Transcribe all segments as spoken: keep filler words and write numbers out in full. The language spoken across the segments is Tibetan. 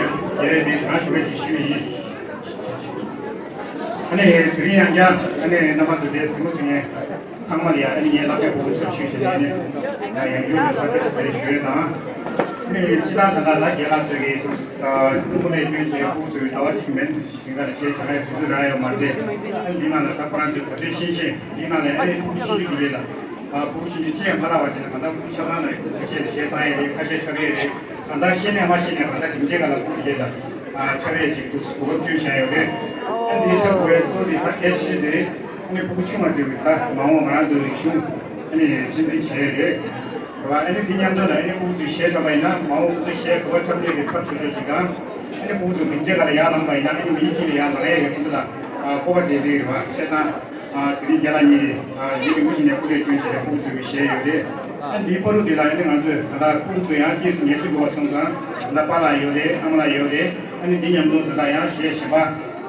རྒྱལ་བའི་མིང་དུ་ཞུ་བའི་ཅིག་ཞུས་ཡིན། ཨ་ནི་དེ་རིང་ཡང་བསྐྱར་ཨ་ནི་རྣམ་པ་ཚོ་དེ་གཟིགས་མོ་བཟོ་མཁན་ཚང་མ་ལ་ཡང་ཨ་ནི་ངས་བསླབ་བྱ་གོ་སྐབས་ཞུས་བྱས་ནས་ཨ་ནི་ཡང་ཡང་བསྐྱར་ནས་ཚོགས་ཐེངས་དེ་ཞུ་ཡས་དང་། ཨ་ནི་སྤྱི་བཏང་ད་ལྟ་ད་རྒན་ལགས་ཚོས་ཀྱི་ཐུགས་ཐུགས་ལས་སྐྱོན་བྱས་ཕྲུ་གུ་ཚོའི་ཟླ་བ་གཅིག་མན་ཞིང་ཁ་ལ་གཞས་ཆ་ཁའི་དུས་ཚོད་རག་ཡོད་མ་རེད། ཨ་ནི་འདི་ནང་ལ་ད་ཁོ་རང་ཚོའི་ག་ཚོད་ཤེས་ཤེས་འདི་ནང་ལ་ཨ་ནི་ཕྲུ་གུ་ཤེས་རྒྱུ་ཡོད་ལ། ཕྲུ་གུ་ཆུང་ཆུང་ཅི་ཡང་མ་རག་པ་བྱས་ན་གང་ལྟར་ཕྲུ་གུ་ཆ་ཚང་ལ་ཁ་ཤས་གཞས་བཏང་ཡས་རེད། ཁ་ཤས་ཆ་གས་རེད། གང་ལྟར་ཤེས་ནས་མ་ཤེས་ནས་གང་ལྟར་སྡིངས་ཆའི་སྒང་ལ་ཕྲུ་གུ་བསྡད་ལ་ཆ་རེད་ཅིག་ཏུ་གོ་སྐབས་བསྐྲུན་བཞག་ཡོད་རེད། ཨ་འདིའི་ཆ་དགོས་ཡས་གཙོ་བོ་དེ་ད་གལ་ཆེ་ཤོས་དེ་ཨ་ནི་ཕྲུ་གུ་ཆུང་བ་དེ་ད་མ་འོངས་ང་རང་ཚོའི་རིག་གཞུང་ཨ་ནི་གཅེས་འཛིན་བྱས་ཡོད་རེད། རེད་བ། ཨ་ནི་དེ་མཉམ་དུ་ལ་ཨ་ནི་ཕྲུ་གུ་ཚོས་གཞས་འཁྲབ་པ་ཡིན་ན་མ་འོངས་ཁོ་ཚོས་གཞས་ག་པར་འཁྲབ་ཡས་ཀྱི་འཁྲབ་ཆོག་ཆོག་ཅིག་དང་། ཨ་ནི་ཕྲུ་གུ་ཚོ་སྡིངས་ཆའི་སྒང་ལ་ཡར་ལངས་པ་ཡིན་ན་ཨ་ནི་མིའི་དཀྱིལ་ལ་ཡར་ལངས་ཡས་ཀྱི་ཁོ་ཚོ་ལ་སྤོབས་པ་བྱེད་ཀྱི་རེད་བ། བྱས་ཙང་། ཨ་དེ་རིང་རྒན་ལགས་གཉིས་ཨ་ཡུལ་དུ་མུ་བཞིན་ནས་སྐུ་ལས་བསྐྱོན་བྱས་ནས་ཕྲུ་གུ་ཚོས་གཞས་ཡོད་རེད། ཨ་འདིའི་བར་དུ་དེ་ལ་ཨ་ནི་ང་ཚོས་ད་ལྟ་ཕྲུ་གུ་ཚོ་ཡང་སྐྱེས་སུ་ཉེ་སུ་དགོས་པ་སོང་ཙང་ད་ལྟ་པཱ་ལགས་ཡོད་རེད། ཨ་མ་ལགས་ཡོད་རེད། ཨ་ནི་འདི་མཉམ་དུ་ད་ལྟ་ཡང་གཞས་གཞན་པ་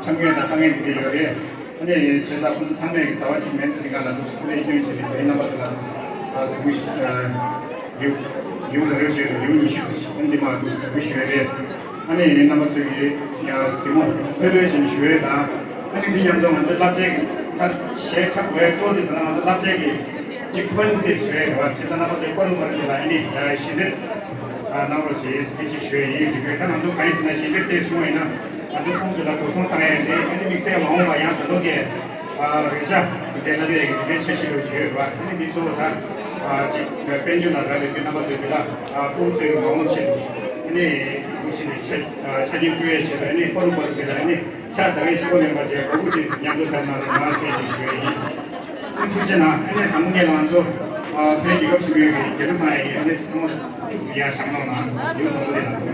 འཁྲབ་མཁན་དང་དཀའ་ངལ་འདི་འདྲ་ཡོད་རེད། ཨ་ནི་བྱས་ཙང་ཁོང་ཚོ་ཚང་མས་ཀྱི་ཟླ་བ་གཅིག་མན་ཙམ་ཞིག་སྒང་ལ་ཕྲུ་གུ་ལས་སྐྱོན་བྱས་ཏེ་བོད་རྣམ་པ་ཚོ་ལ་ཨ་གཟིགས་མོ་ཞིག་ཨ་ལེའུ་ལེའུ་ད་རེས་བྱས་ཏེ་ལེའུ་ཉི་ཤུ་ཙམ་ཞིག་ཨ་ནི་འདི་མ་གཟིགས་མོ་ཞུ་ཡས་རེད། ཨ་ནི་རྣམ་པ་ཚོས་ཀྱིས་ཡང་གཟིགས་མོ་ཕེབས་ཕེབས་བྱས་ནས་ཞུ་ཡས་དང་། ཨ་ནི་འདི་མཉམ་དུ་ང་ཚོའི་བསླབ་བྱའི་གི་ད་གཞས་འཁྲབ་དགོས་གཙོ་དེ་ད་ང་ཚོ་བསླབ་བྱའི་གི་གཅིག་ཕན་དེ་བཟོས་རེད་བ། བྱས་ཙང་རྣམ་པ་ཚོས་པར་རུ་པར་དེ་ལ་ཨ་ནི་ཞལ་འདེབས་གནང་རོགས་ཞེས་སྐད་ཆ་ཞུ་ཡས་ཡིན། དེ་ཁྱོད་ད་ང་ཚོ་གང་ཡིན་ཟེར་ན་ཞལ་འདེབས་དེ་སོང་བ་ཡིན་ན་ང་ཚོའི་ཁོང་ཚོ་ལ་འགྲོ་སོང་བཏང་ཡས་རེད། ཨ་ནི་དམིགས་བསལ་མ་འོངས་པ་ཡང་ད་དུང་གི་རེ་ཆ་དེ་ལ་ལས་ཀྱི་དེ་འདྲའི་འཆར་གཞི་ལོ་བྱོས་རེད་བ། ཨ་ནི་འདི་གཙོ་བོ་ད་གཅིག་དཔལ་འབྱོར་ལ་རག་ལས་དེ་རྣམ་པ་ཚོས་དེ་ལ་ཁོང་ཚོའི་མ་འོངས་ཆེད་དུ་ཨ་ནི་ཁོང་ཚོའི་ཆ་ཆ་རྐྱེན་སྤྲོད་ཡས་ཆེད་དུ་ཨ་ནི་པར་རུ་པར་དེ་ལ་ཨ་ནི། ཕྱག་དང་ཤོག་ལེན་པ་བཅས་གོ་སྐབས་ཅིག་མཉམ་དུ་བཏབ་གནང་རོགས་གནང་ཞེས་ཞུ་ཡ་ཡིན། ཨ་ཐུགས་རྗེ་གནང་། ཨ་ནི་དང་པོ་ངས་ང་ཚོ་ཨ་བོད་རྒྱལ་ཁབ་ཆེན་པོའི་རྒྱལ་གླུ་གཏོང་ཡ་ཡིན། ཨ་ནི་ཚང་མ་ཡར་བཞེངས་གནང་ན་ཡོད་དང་པོ་དེ་དང་།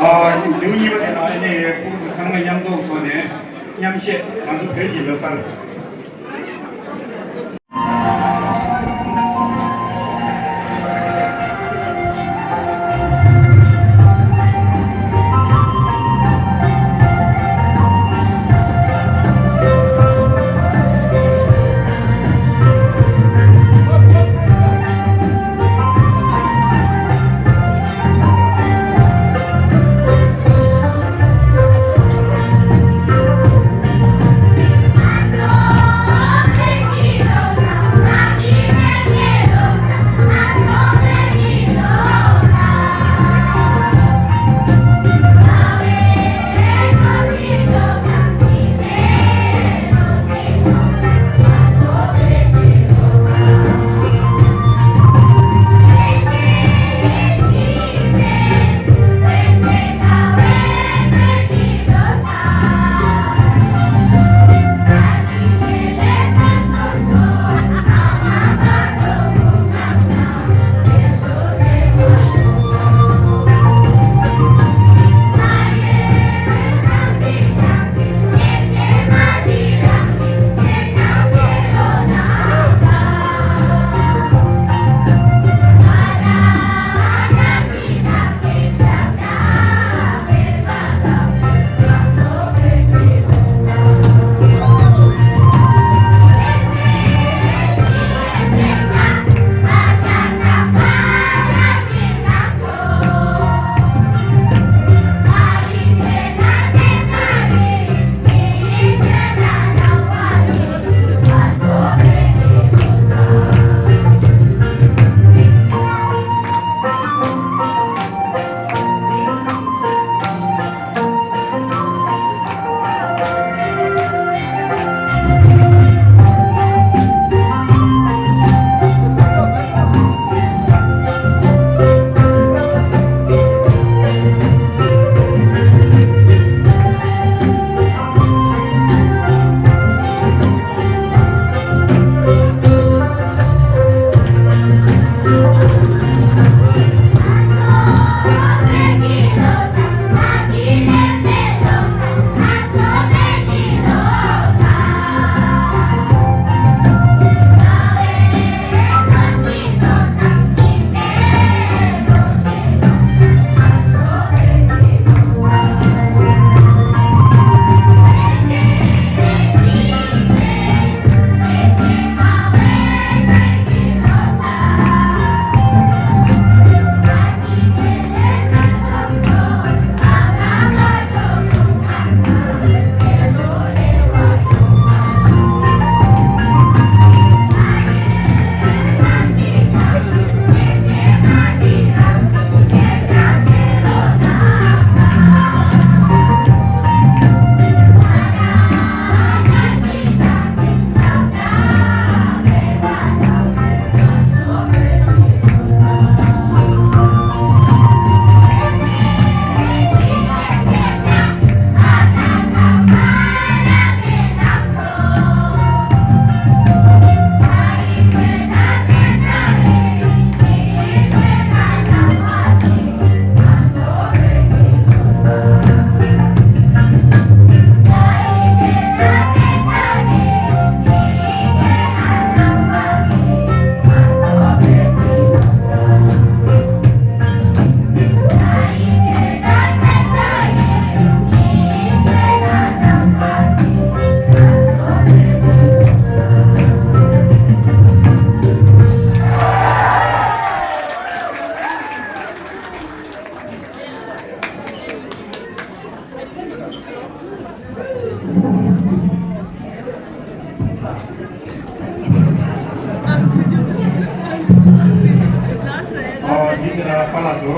ཨ་ནི་ལེའུ་གཉིས་པ་དེ་ལ་ཨ་ནི་ཕྲུ་གུ་ཚང་མ་མཉམ་འཛོམས་ཐོག་ནས་མཉམ་གཞས། ང་ཚོ་བོད་ཀྱི་ལོ་གསར། འདི་ཕྱི་ལ་པཱ་ལགས་ཚོ།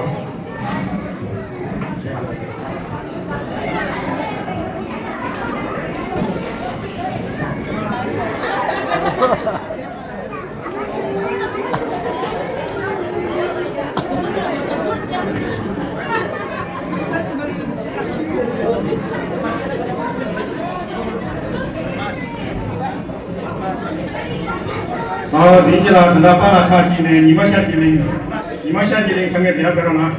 ཨ། དེ་རྗེས་ལ་ད་ལྟ་པཱ་ལགས་ཁག་ཅིག་ནས་ཉི་མ་ཤར་གྱི་གླིང་། ཉི་མ་ཤར་གྱི་གླིང་ཚང་མས་དེ་ཡར་ཕེབས་རོགས་གནང་།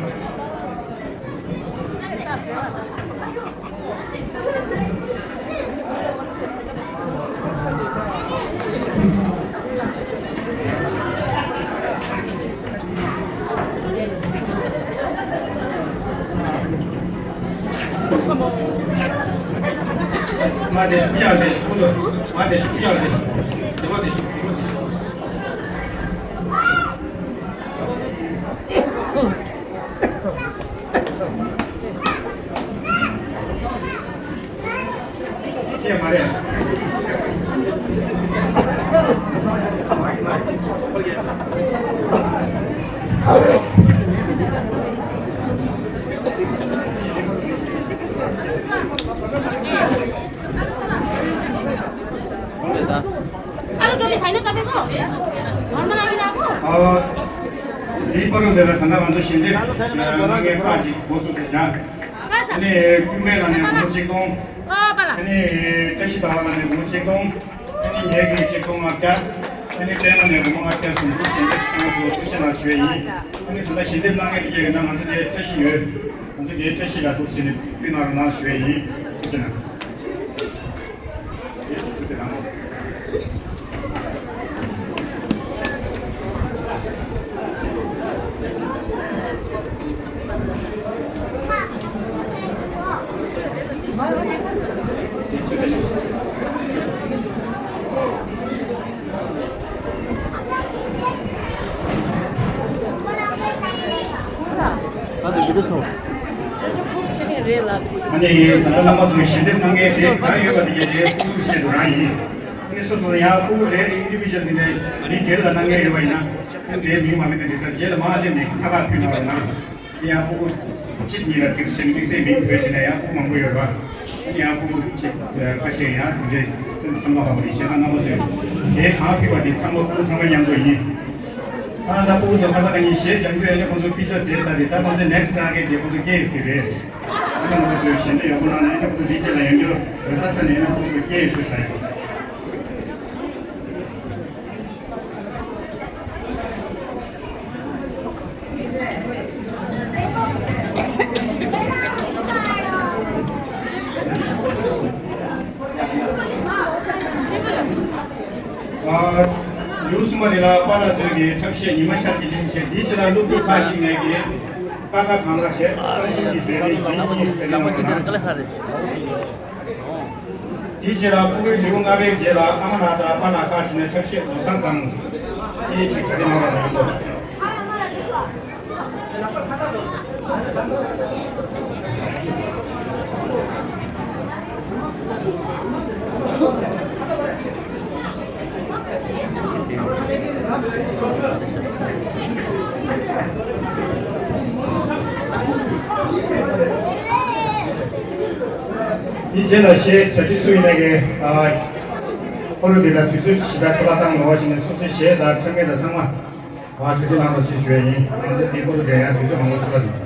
अरू डोली छैन तपाईँको? घरमा राखिरहेको? अ, यही पर्व बेला ठन्डा भन्छ सिन्धे, अ, नगे पाजी बोसु के जान। अनि कुम्बे लाने मुचिकोङ। अ, पाला। अनि टसी दावा लाने मुचिकोङ। अनि नेगे चिकोङ आत्या। अनि टेन ने गुमोङ आत्या सुन सिन्धे सुन सुन सुन सुन। अनि सुन सिन्धे लागे के ना मन दे टसी यो। मन दे टसी ला तु सिन्धे पिनार ना सुन। ཨ་ནི་ཡིན་ད་ལྟ་བླ་མ་ཚོས་ཞལ་འདེབས་གནང་མཁན་དེ་གང་ཡོད་པ་དེ་གའི་ཕྲུ་གུ་ཆེད་དུ་རང་ཡིན། ཨ་ནི་སོ་སོ་ཡང་ཕྲུ་གུ་རེ་རེ་ཨིན་ཌི་བི་ཇུ་ཨལ་དེ་འདྲའི་མི་སྒེར་ལ་གནང་མཁན་ཡོད་པ་ཡིན་ན། ཨ་ནི་དེའི་མིང་མ་མེད་པའི་འདི་ལྟར་རྗེས་ལ་མ་སླེབས་ནས་ཁ་ཁ་ཕུད་གནང་བ་ཡིན་ན། ཡང་ཕྲུ་གུ་གཅིག་གཉིས་ལ་དེ་བཞིན་དམིགས་བསལ་མིང་བོས་བྱས་ན་ཡང་ཕྲུ་གུ་མང་པོ་ཡོད་པ། ཡང་ཕྲུ་གུ་གཅིག་ཁ་ཤས་ཡང་དེ་འདྲའི་སེམས་བསམ་བློ་བབས་པ་རེད། བྱས་ན་རྣམ་པ་ཚོས་དེ་གང་ཕུལ་བ་དེ་ཚང་མ་ཕྲུ་གུ་ཚང་མ་མཉམ་དུ་ཡིན། ད་ལྟ་ཕྲུ་གུ་ཚོ་ཁ་ས་ཁ་ཉིན་གཞས་སྦྱང་རྒྱུ་ཡོད་ན་ཁོང་ཚོ་པི་ཆར་བཟོས་ཚར་རེད། ད་ཁོང་ཚོ་ནེག་སི་ཊར་གེཊ་དེ་ཁོང་ཚོ་སྐད་ཡིག་ཟེར་རེད། ད་ཁོང་ཚོ་ཞལ་འདེབས་ཡག་པོ་གནང་ན་ཡིན་ན་ཁོང་ཚོ་རི་ཆེ་ལ་ཡོང་རྒྱུ་རེ་ས་ས་ནས་ཡིན་ན་ཁོང་ཚོ་སྐད་ཡིག་ཚོ་ཧྲ་ཡོད། ཨ། ཡུལ་གསུམ་པ་དེ་ལ་པཱ་ལགས་ཚོས་ཀྱི་ཕྱག་བཞེས་ཉི་མ་ཤར་གྱི་གླིང་བྱས། དེའི་ཕྱི་ལ་སློབ་ཕྲུག་ཁག་ཅིག་ནས་ཀྱི་ཀ་ཁ་གང་ལ་བྱས་བསམ་གཞིག་གི་མཛད་རིམ་ཇི་བཞིན་མཛད་གནང་བ་དང་། དེའི་ཕྱི་ལ་ཕྲུ་གུའི་ལེའུ་ལྔ་པའི་རྗེས་ལ་ཨ་མ་ལགས་དང་པཱ་ལགས་ཁག་ཅིག་ནས་ཕྱག་བཞེས་ལོ་གསར་བཟང་། དེའི་ཕྱིར་ག་རེ་གནང་བ་རེད་འདུག་དེའི་རྗེས་ལ་གཞས་གྲ་སྒྲིག་སུ་ཡིན་ནའི་གི་ཨ། ཁོ་རང་འདི་ལ་དུས་ཚོད་ཞེ་དྲག་ཁོ་ལ་བཏང་མ་བ་ཞིག་ནས་སོ་སོའི་གཞས་དང་ཚང་མས་དང་ཚང་མ། ཨ། ཆུ་ཚོད་ནང་དུ་ཕྱིར་ཞུ་བ་ཡིན། ང་ཚོ་དེའི་སྐོར་དུ་བསྡད་ཡང་དུས་ཚོད་མང་པོ་ཐུབ་པ་རེད།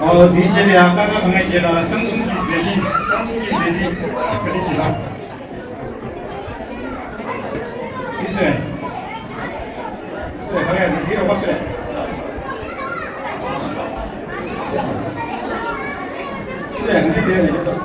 ཨོ། དེའི་ཆེད་ལ་ཡང་ཀ་ཁ་ག་ང་བྱེད་ལ་སང་ཙུང་གི་བེ་ཤིང་། སང་ཙུང་གི་བེ་ཤིང་ག་དེ་བྱེད་ལ། དེ་ཚོས། ཚོས་ག་རེ་ཡ་དེ་རོགས་པ་ཚོས། ཚོས་ང་དེ་ལས་ཡོད་དོ།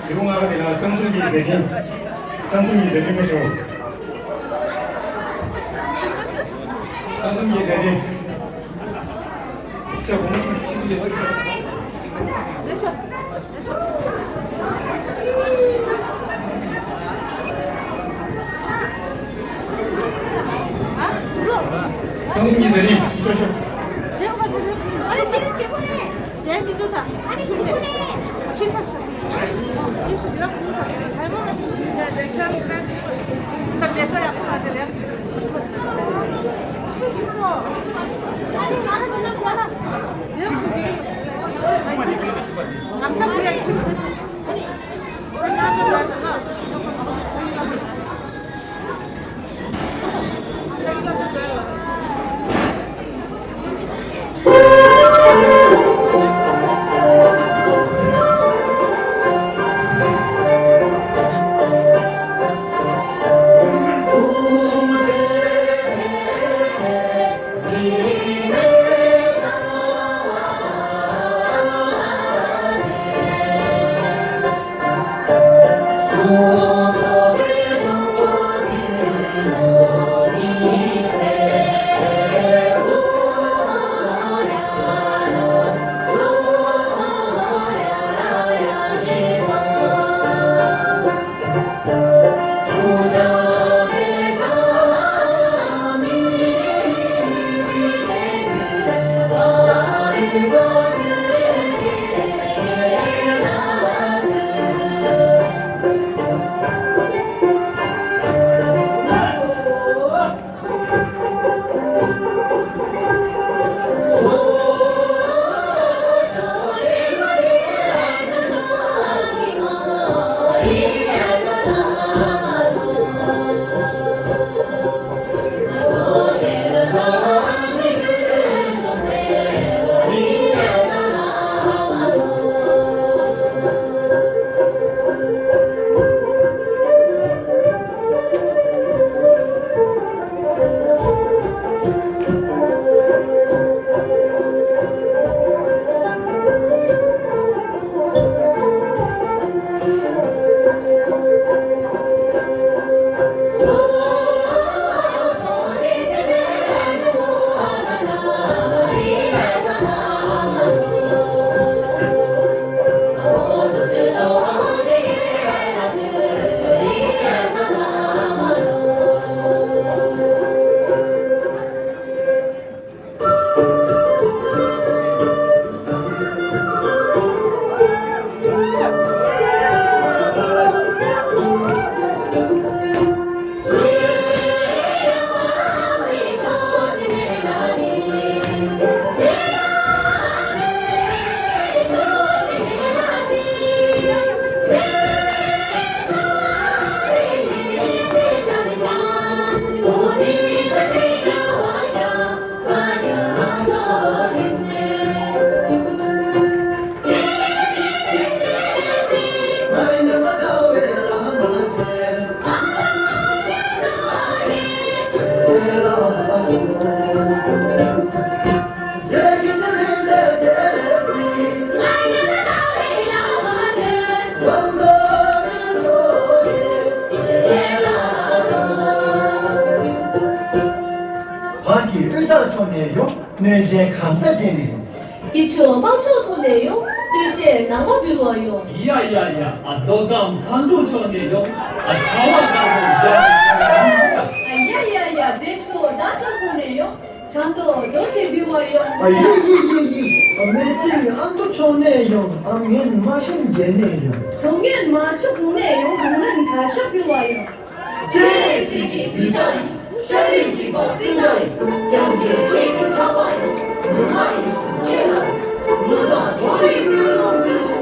དེ་རུ་ང་རང་གི་ལ་གསང་གསུམ་གྱི་མཛད་འཕྲིན། གསང་གསུམ་གྱི་མཛད་འཕྲིན་མ་ཞུ། གསང་གསུམ་གྱི་མཛད་འཕྲིན། གསང་གསུམ་གྱི་མཛད་འཕྲིན། བར་གྱི་དབུས་གཙང་ཕྱོགས་ནས་ཡོང་། གནས་ཆེན་ཁམས་ས་ཅན་ནས་ཡོང་། སྐྱིད་ཆུ་སྤང་ཕྱོགས་ཐོག་ནས་ཡོང་། སྟོད་གཞས་ནང་པ་འབུལ་བར་ཡོང་། ཡ་ཡ་ཡ། ཨ་མདོ་ཁམས་ལྷ་འབྲུག་ཕྱོགས་ནས་ཡོང་། ཨ་ཚ་བ་དཀར་པོ་རྒྱ། ཡ་ཡ་ཡ། འབྲས་ཆུ་རྟ་མཆོག་ཁོངས་ནས་ཡོང་། བྱང་མདོག་རྡོ་ཞིག་འབུལ་བར་ཡོང་། ཨ་ཡི་ཡི་ཡི་ཡི། ཨ་སྨན་བྱེད་ཨ་མདོ་ཕྱོགས་ནས་ཡོང་། ཨ་ངན་མ་ཤམ་བྱས་ནས་ཡོང་། ཚོང་ངན་མ་ཆུ་གུང་ནས་ཡོང་། གུང་ལན་ག་ཤ་འབུལ་བར་ཡོང་། ཅེས་ཟེར་གི་འདི་ཅག་ཡིན། ཤ་རིགས་གཅིག་པ་སྤུན་ཟླ་ཡིན། རྒྱང་རྒྱལ་ཁྱེད་ཀྱི་ཆགས་པ་ཡིན། མི་མ་ཡིན་སུ་སྐྱེ་ལ། མི་དང་གྲོགས་ཡིན་ཀུན་སློང་ཀུན།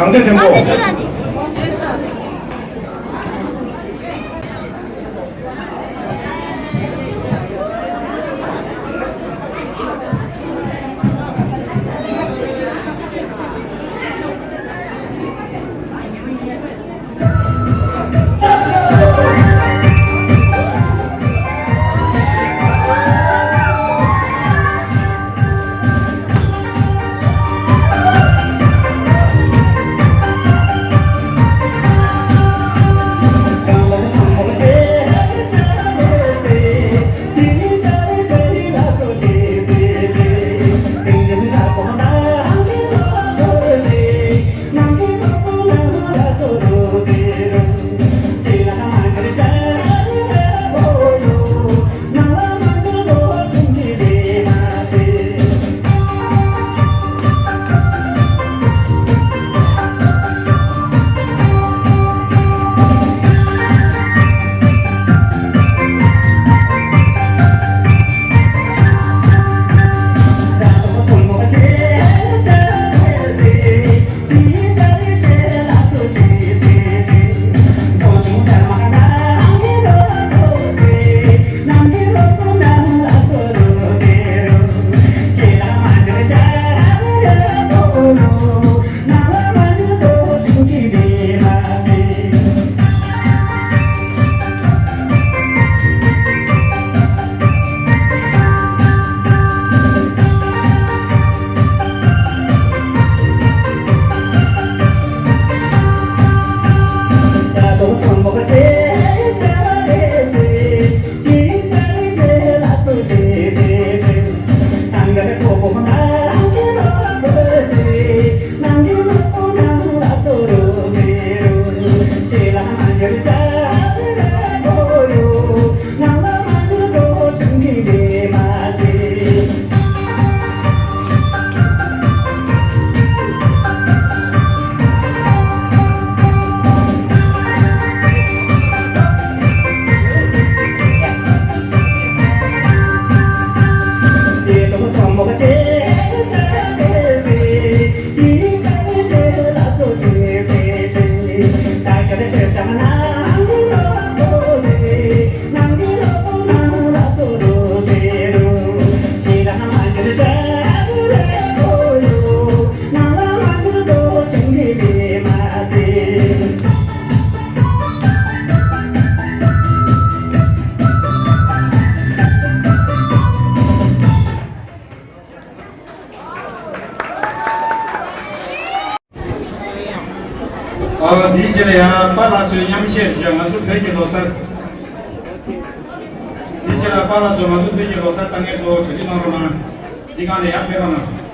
གང་དེ་ཐེམ་པོ། དེ་ལ་ཡང་པཱ་ལགས་ཚོས་མཉམ་བཤད་བྱས། ང་ཚོ་བོད་ཀྱི་ལོ་གསར། དེ་ཕྱིར་ལ་པཱ་ལགས་ཚོས་ང་ཚོ་བོད་ཀྱི་ལོ་གསར་ལྟ་མཁན་ཚོ་གྲ་སྒྲིག་གནང་རོགས་གནང་། འདི་སྒང་ནས་ཡར་ཕེབས་རོགས་གནང་།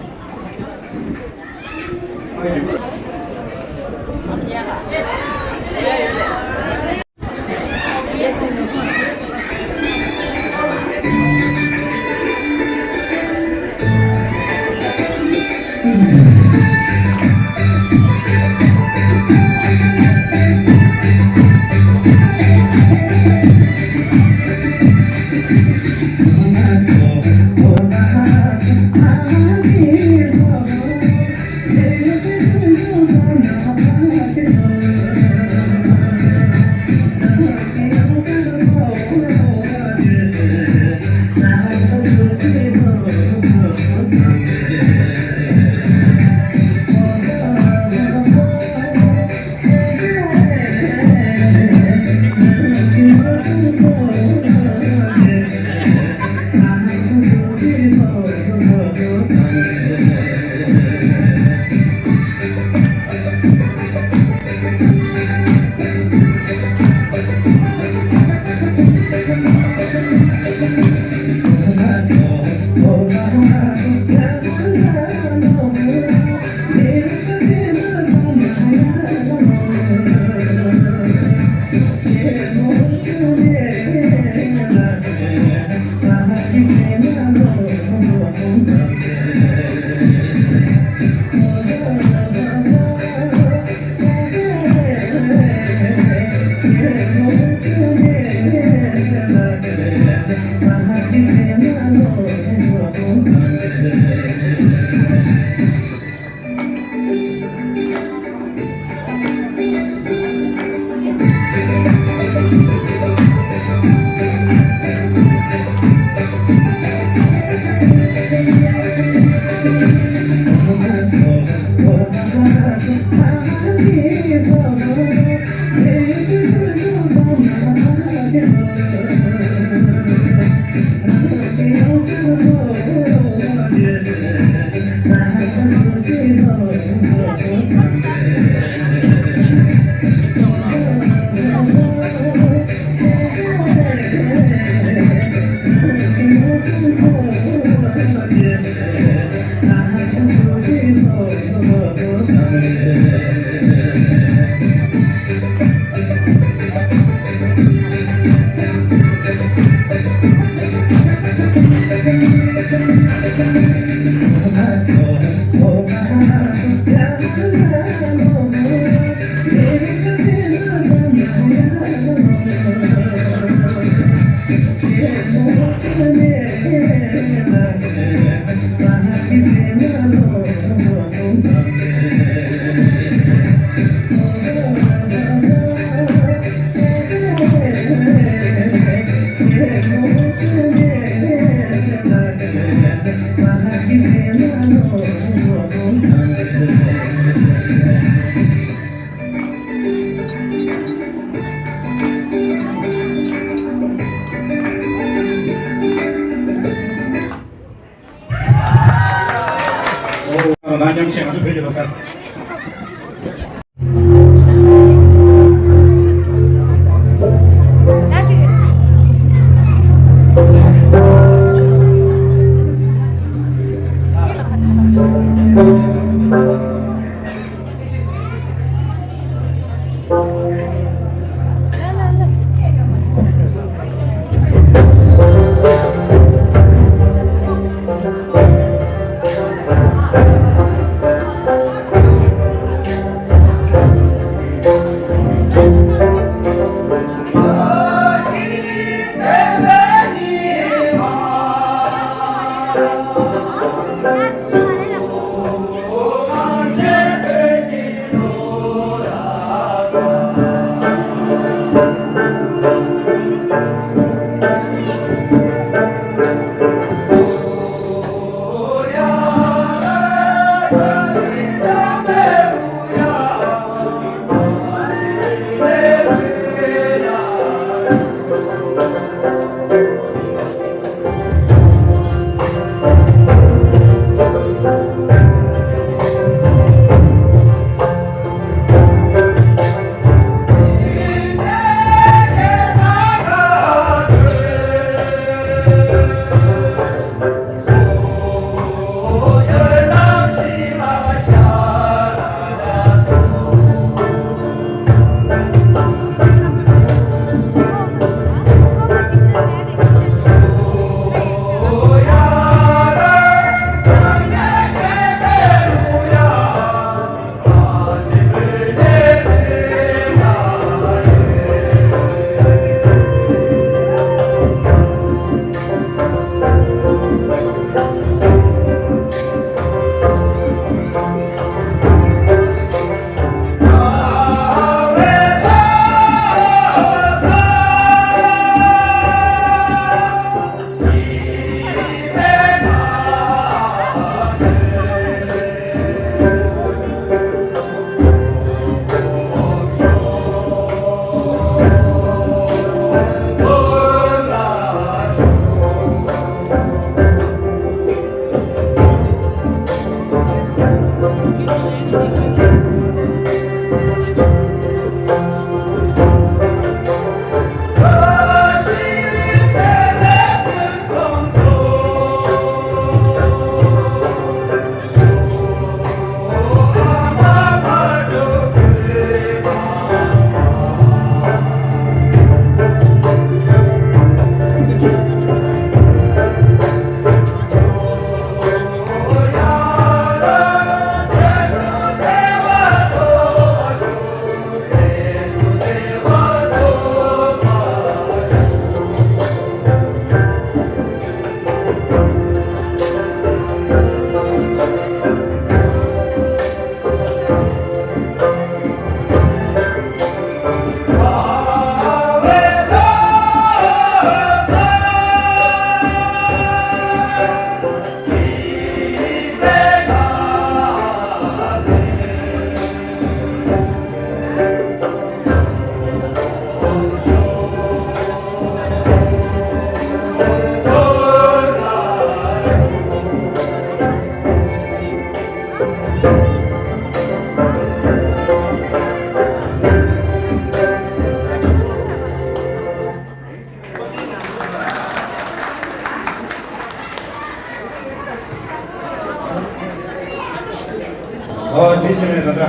ཨོ་དེ་བྱས་ནས་ད་ལྟ་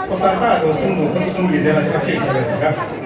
ཁོ་ས་རྟག་ཏུ་གསུང་དུ་ཁོ་གསུང་གི་དེ་ལ་ཆ་ཤས་བྱས་པ་རེད་ད།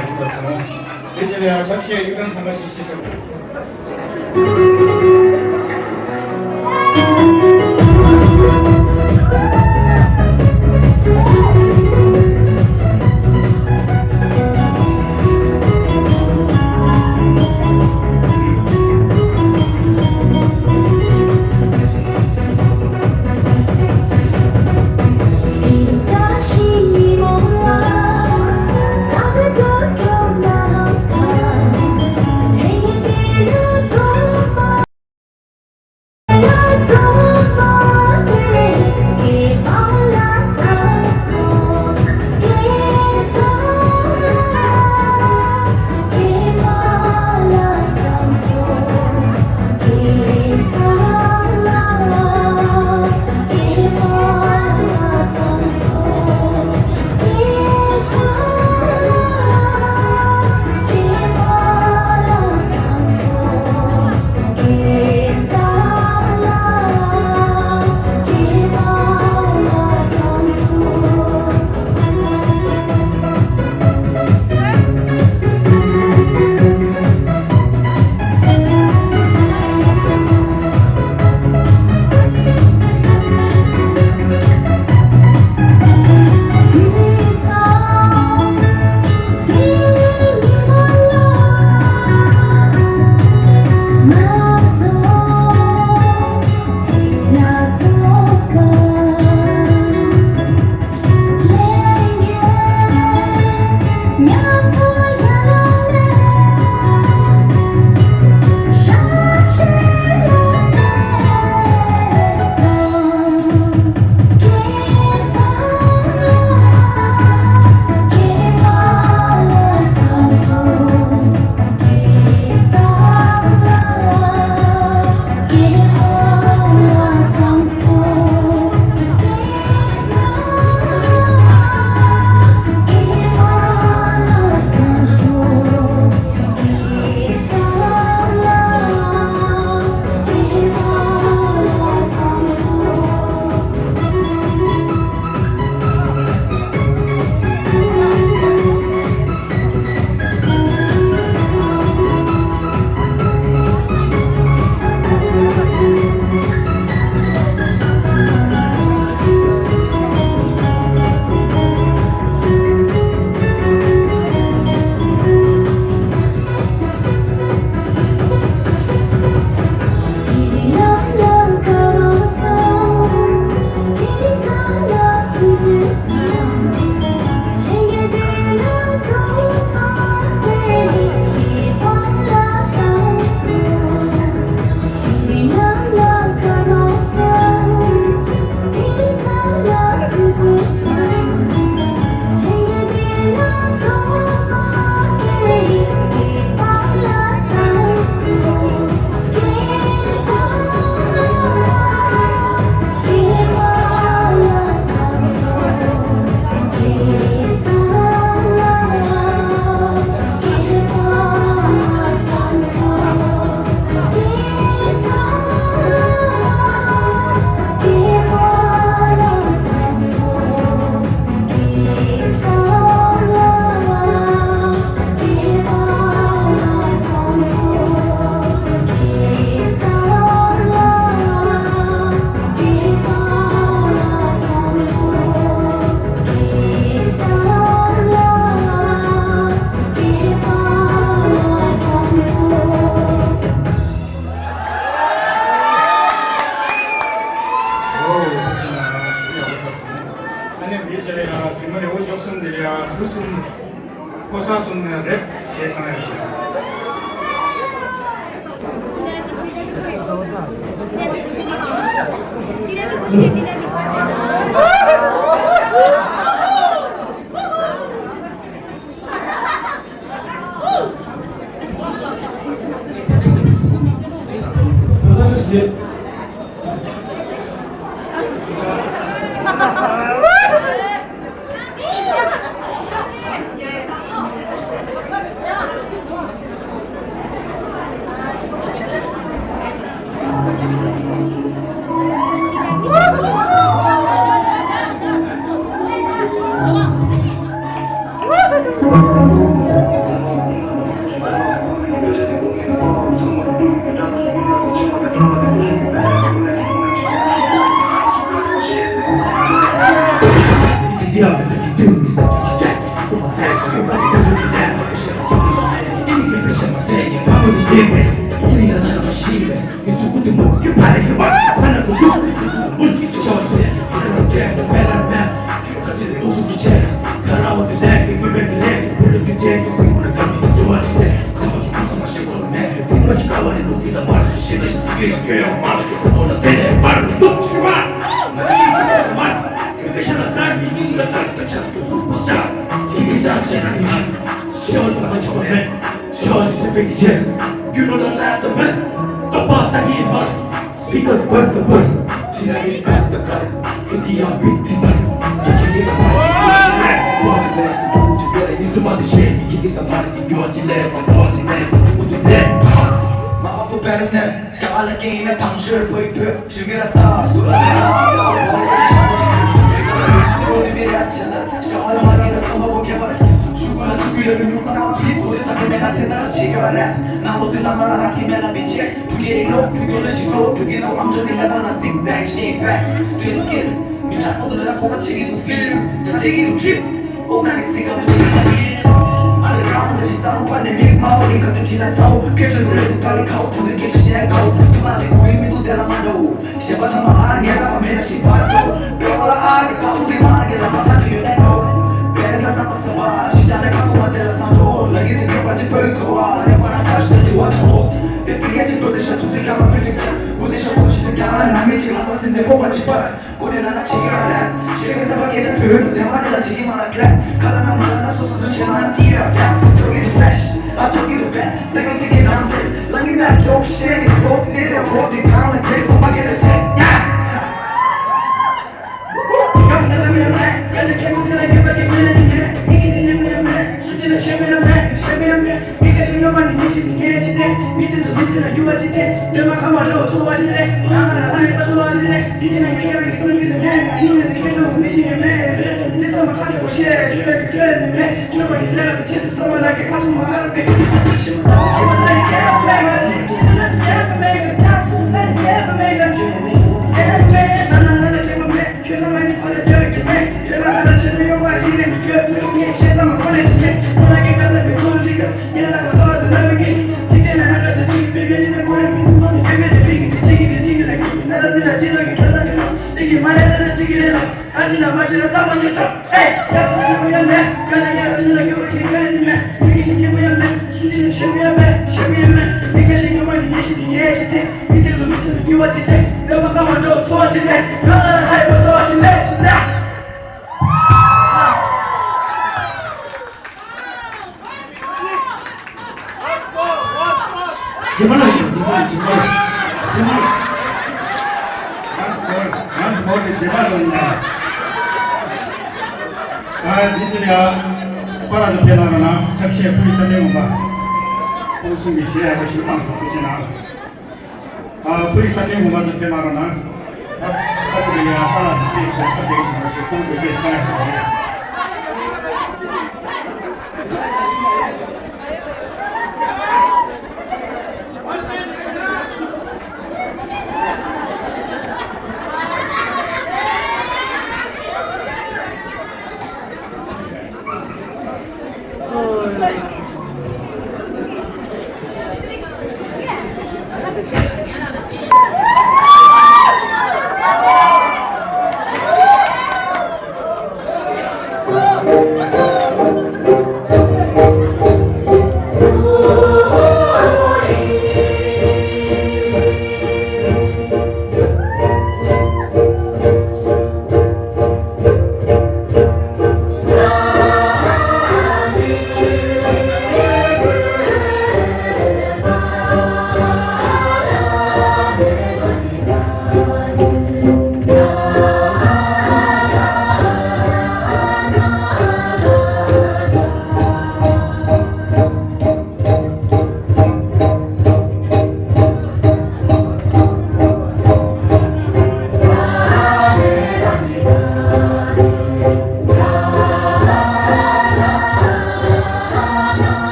དེ་རྗེས་ལ་ཡང་ཆབ་སྲིད་ཡིག་ཚང་ཚང་མ་ཞིག་ཞིག་ཞུ། ཨ་ནི་འདི་ལྟར་ཡང་གཟིགས་མོ་རི་བོ་ཅོག་གསུམ་འདིར་ཡང་ལུས་གསུམ་ཕོ་གསར་གསུམ་ནས་རེབ་བྱས་བཏང་ཡོད་ཤག Speakers burn the burn.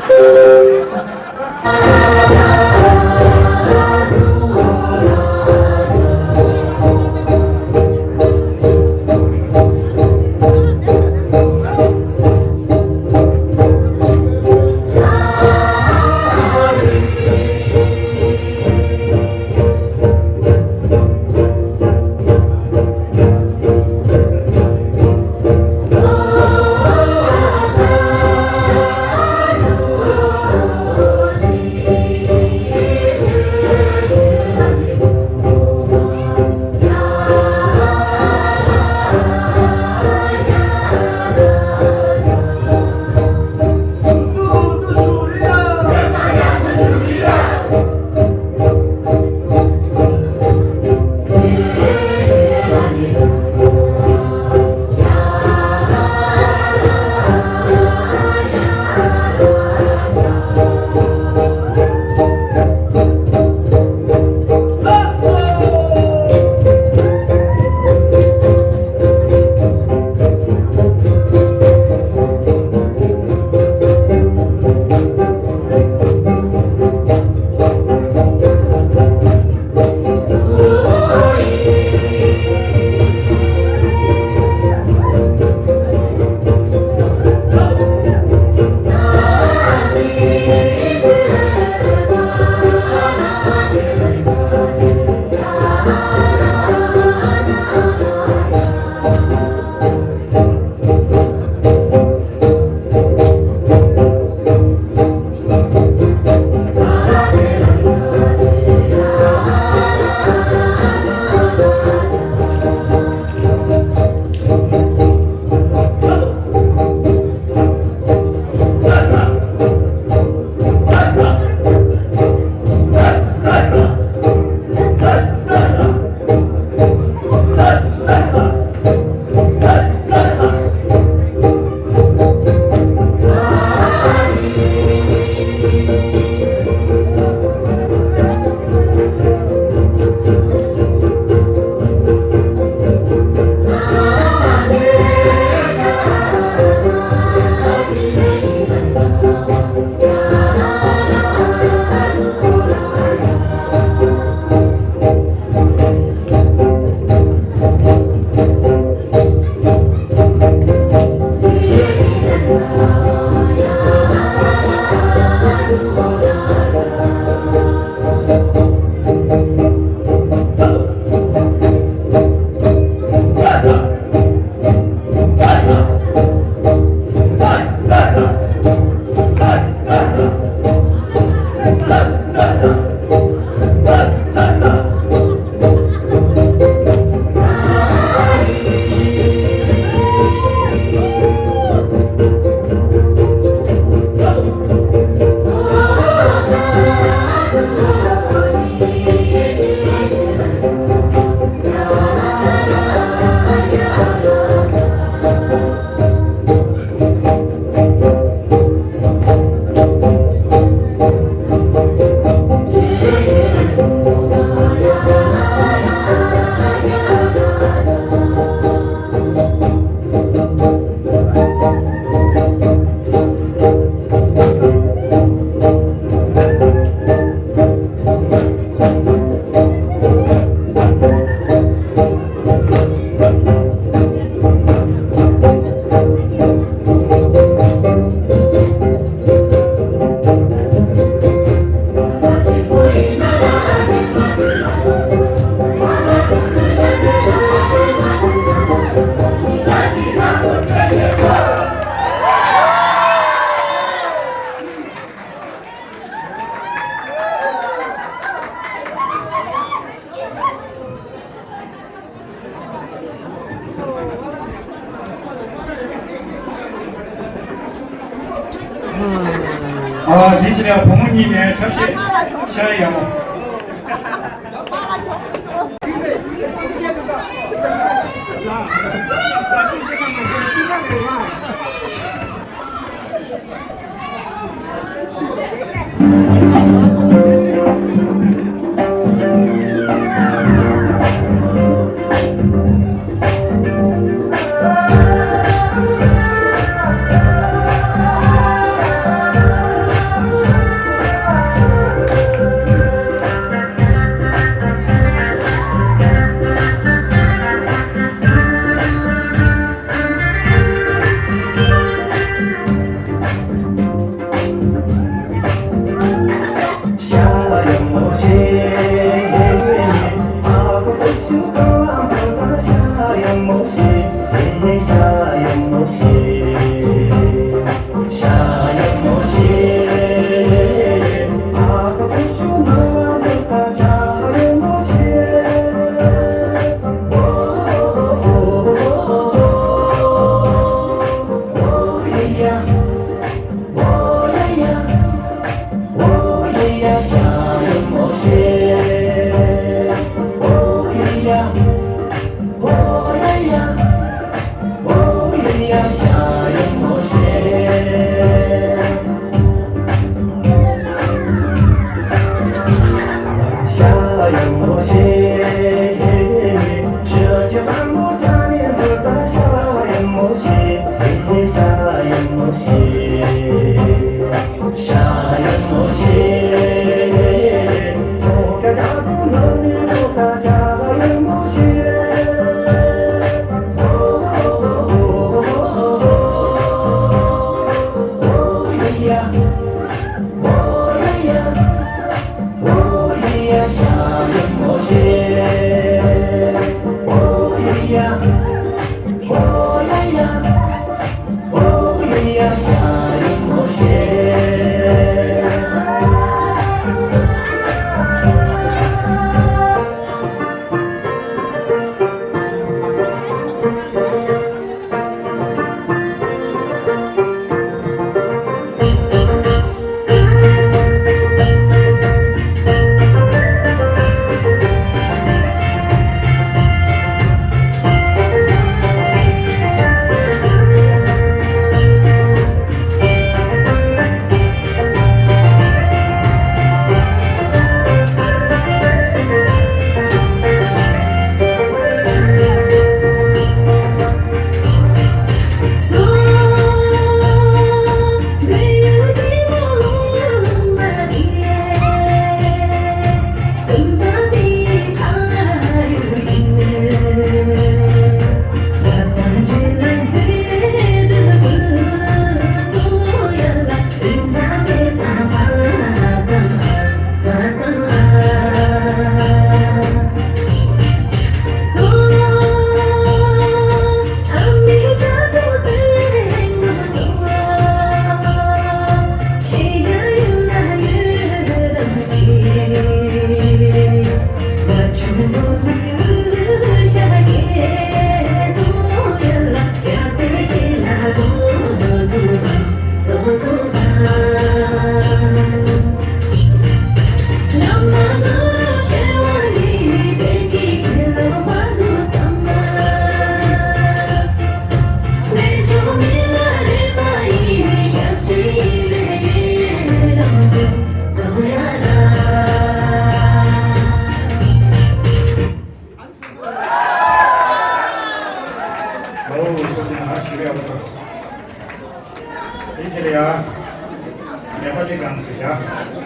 ཨ། དེ་བཞིན་ཡང་བུ་མོ་གཉིས་ནས་ཐབས་ཤེས་ཤར་ཡང་མོ། ཡག་པ་ཅིག་གང་དུ་བཞག་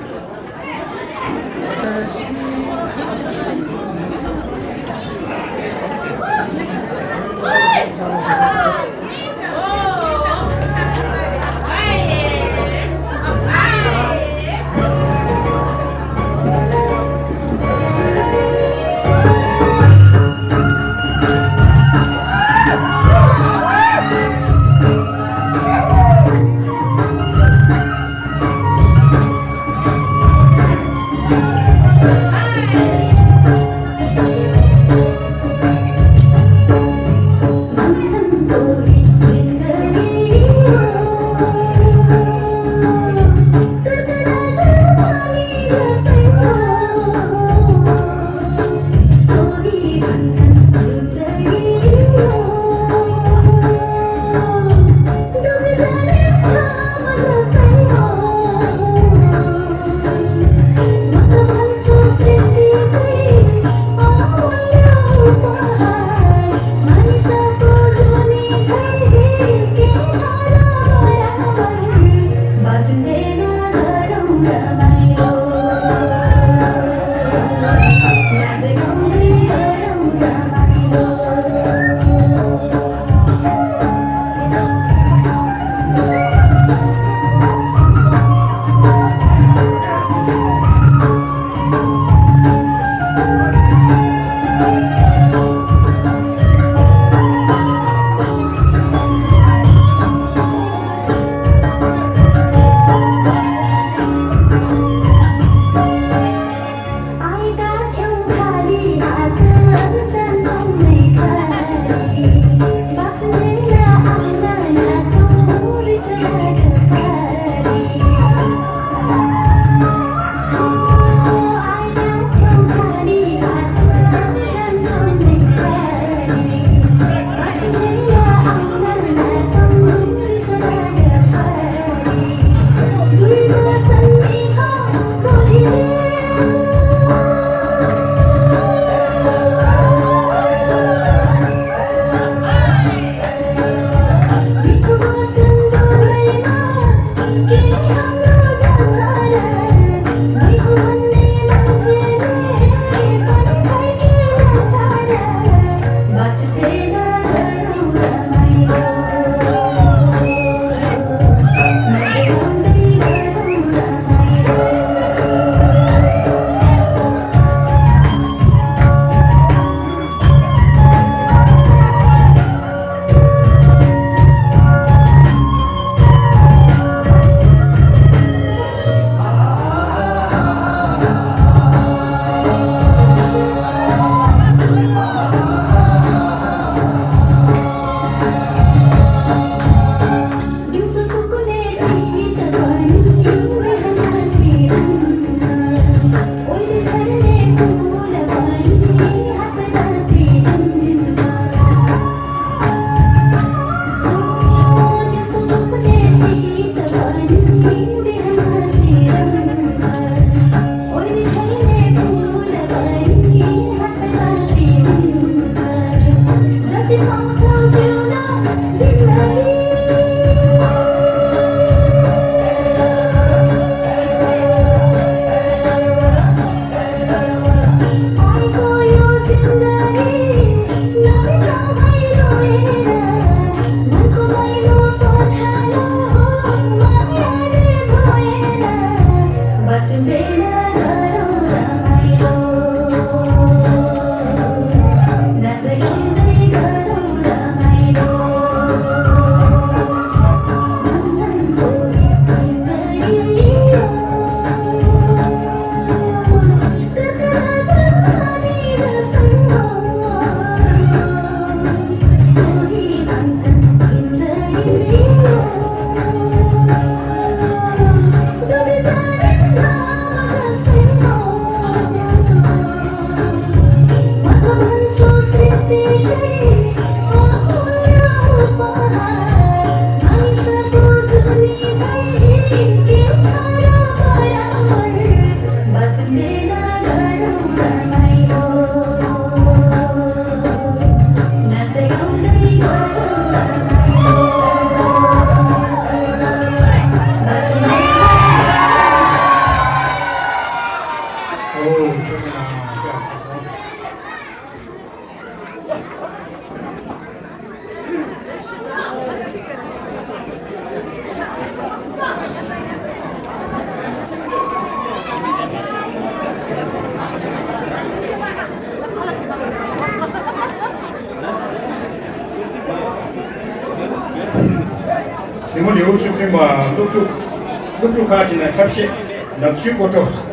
མོ་ལེའུ་བཅུ་བདུན་པ། སློབ་ཕྲུག་སློབ་ཕྲུག་ཁག་ཅིག་ནས་འཁྲབ་གཞས་ནག་ཆུའི་སྒོ་ཁྲོད།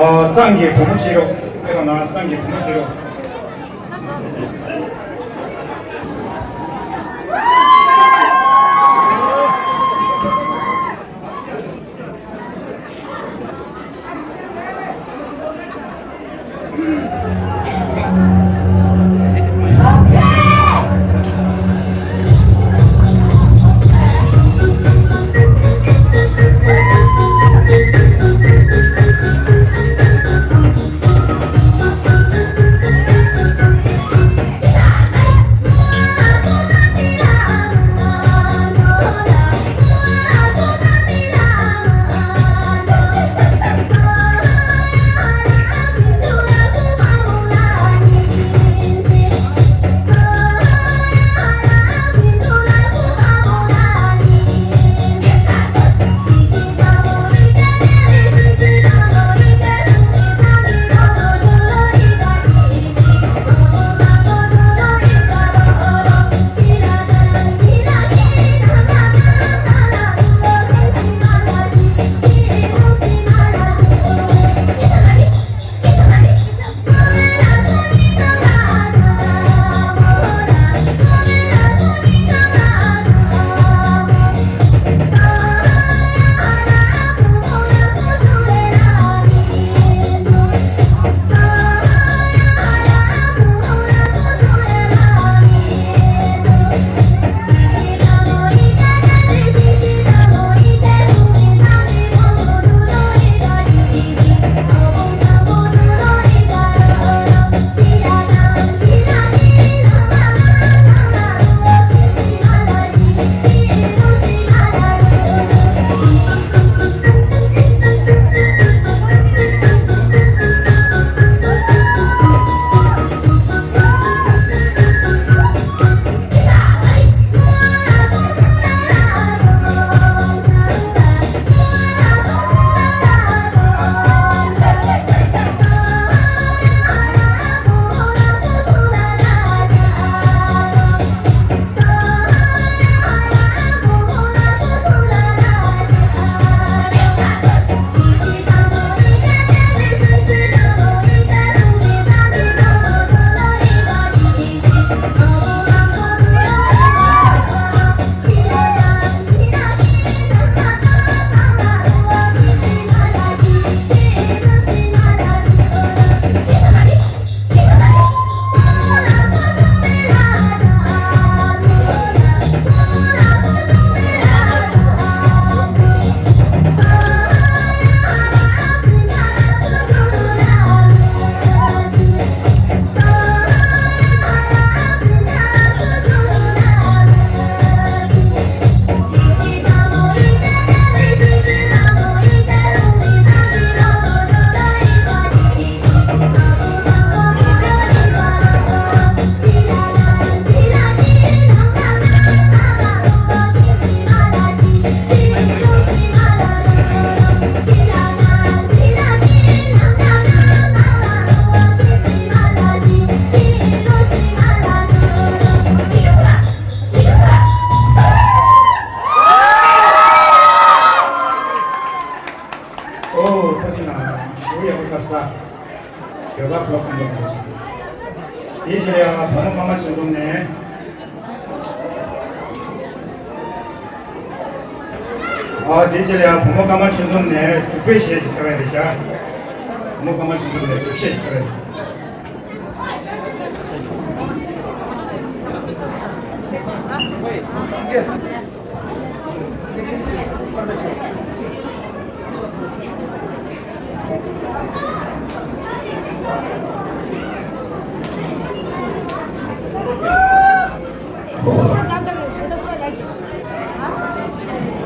ཨ། གཙང་གི་བུ་མོ་ཕྱི་རོགས། ཨེ་ན་གཙང་གི་བུ་མོ་ཕྱི་རོགས། བོད་པ་ཁོ་ཁོང་ཁྲོ་ཁོང་ཁྲོ། དེའི་རྗེས་ལ་ཡང་བུ་མོ་ཀརྨ་ཆོས་འཛོམས་ནས། ཨ་དེའི་རྗེས་ལ་ཡང་བུ་མོ་ཀརྨ་ཆོས་འཛོམས་ནས་འབྲུག་པའི་གཞས་ཤིག་ཚར་བ་རེད་ཤག་བུ་མོ་ཀརྨ་ཆོས་འཛོམས་ནས་འབྲུག་གཞས་ཤིག་ཚར་བ་རེད།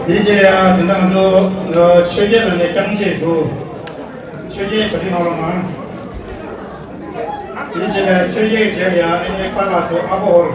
དེའི་རྗེས་ལ་ཡང་དེ་འདྲ་ང་ཚོ་ཆོས་རྒྱལ་ལ་ནས་རྐྱང་རྗེས་འདུག་ཆོས་རྒྱལ་ག་ཅི་གནང་རོགས་གནང་། དེའི་རྗེས་ལ་ཆོས་རྒྱལ་རྗེས་ལ་ཡང་ཨ་ནེ་པཱ་ལགས་ཚོ་ཨ་ཕོ་ཧོར།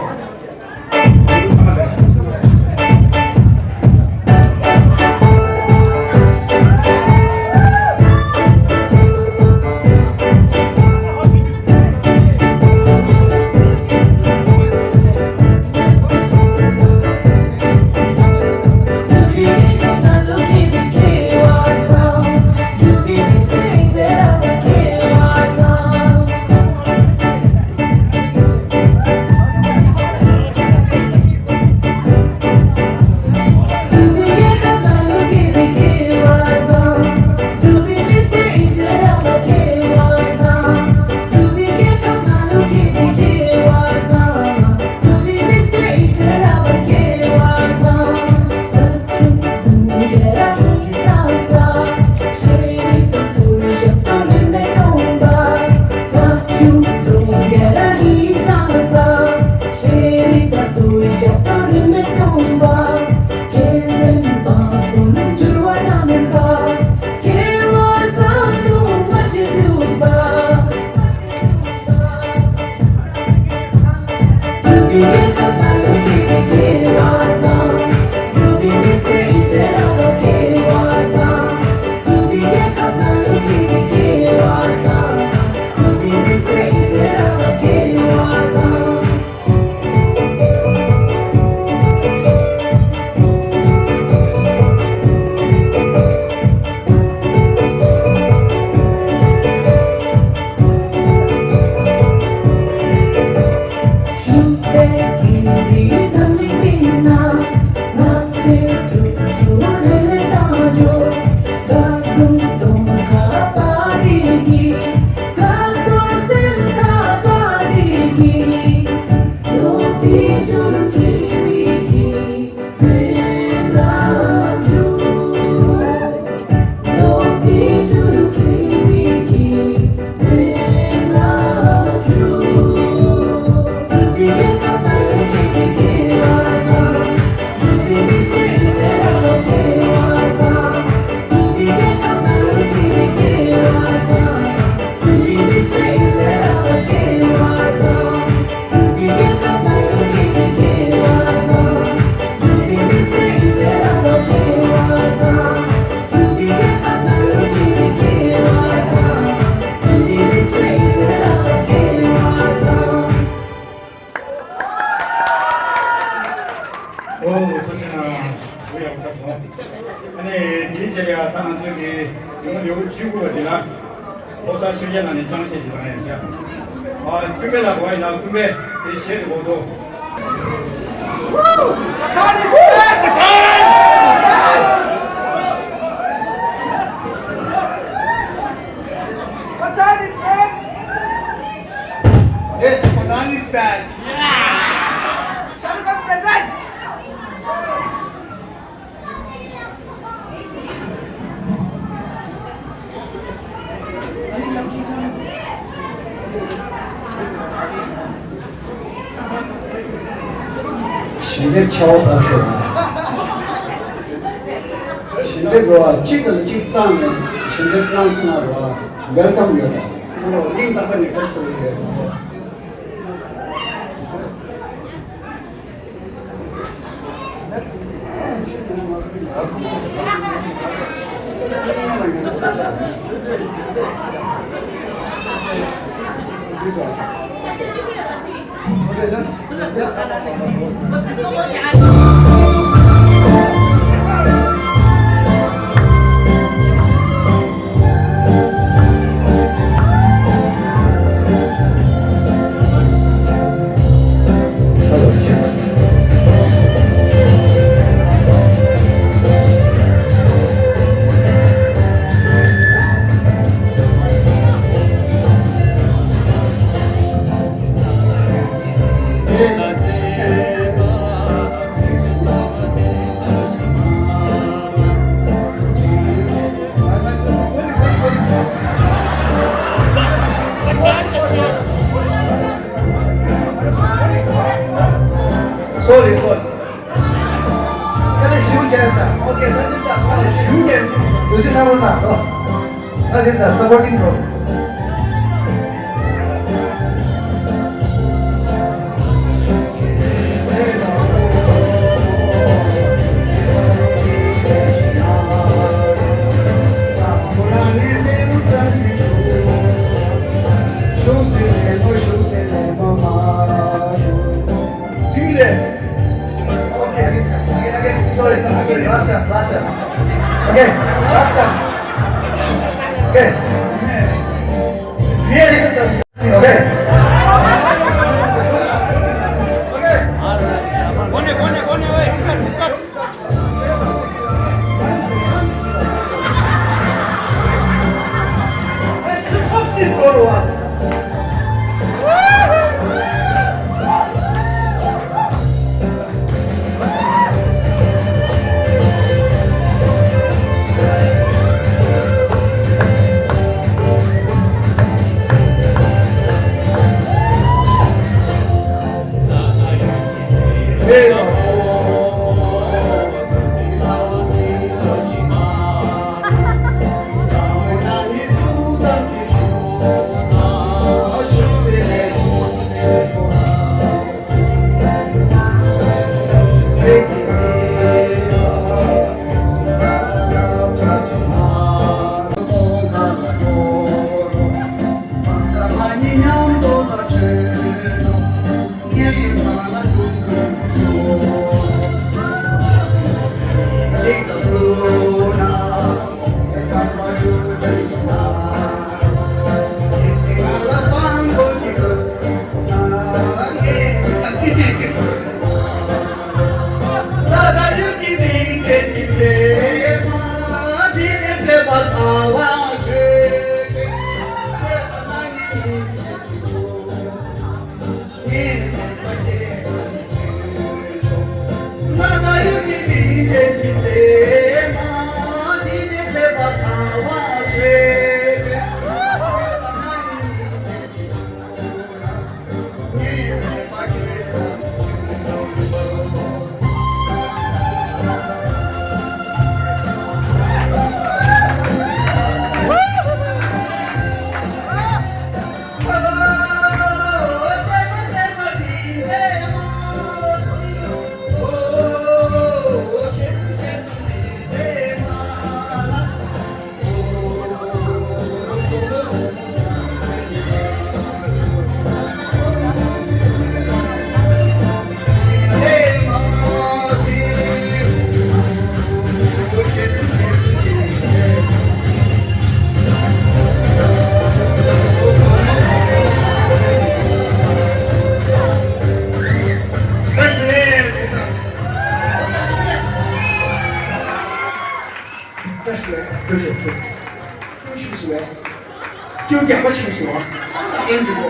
ཨོ་ཐུགས་རྗེ་གནང་། ཨོ་ཡག་པོ་འདུག་ཨ་ནི་དེའི་རྗེས་ལ་ད་ང་ཚོའི་གི་ཡོང་ལེའུ་བཅུ་དགུ་པ་འདི་ལ། ལྷོ་ས་ཆོས་རྒྱལ་ནང་ནས་རྐྱང་རྗེས་ཤིག་གནང་ཡ་ཡིན་ཀྱང་། ཨ་ཀུན་དཔེ་ལ་གོ་བ་ཡིན་ན་ཀུན་དཔེ་དེ་གཞས་དེ་གོ་འདུག Pathan is back! Yes, Pathan is back! Yeah! Shah Rukh Khan present! ཞལ་འདེབས་ཆེ་བོ་ཕབ་ཤོག་ཞལ་འདེབས་རོ་བ་གཅིག་དང་གཅིག་བརྩམས་ནས་ཞལ་འདེབས་གནང་ཚུལ་ན་རོ་བ་ཝེལ་ཀམ་ཡོད་རེད། ཁོ་ལོ་སྙིང་ཐག་པ་ནས་བཀྲ་ཤིས་བདེ་ལེགས། That is the supporting role. Sorry, sorry, last chance, last chance. Okay, last chance. Okay. Yes. Okay. Okay. ཀྱང་རྒྱག་པ་ཆེན་པོ་ཞིག་རེད། ཨ་ནི་ཨེ་འདི་གོ།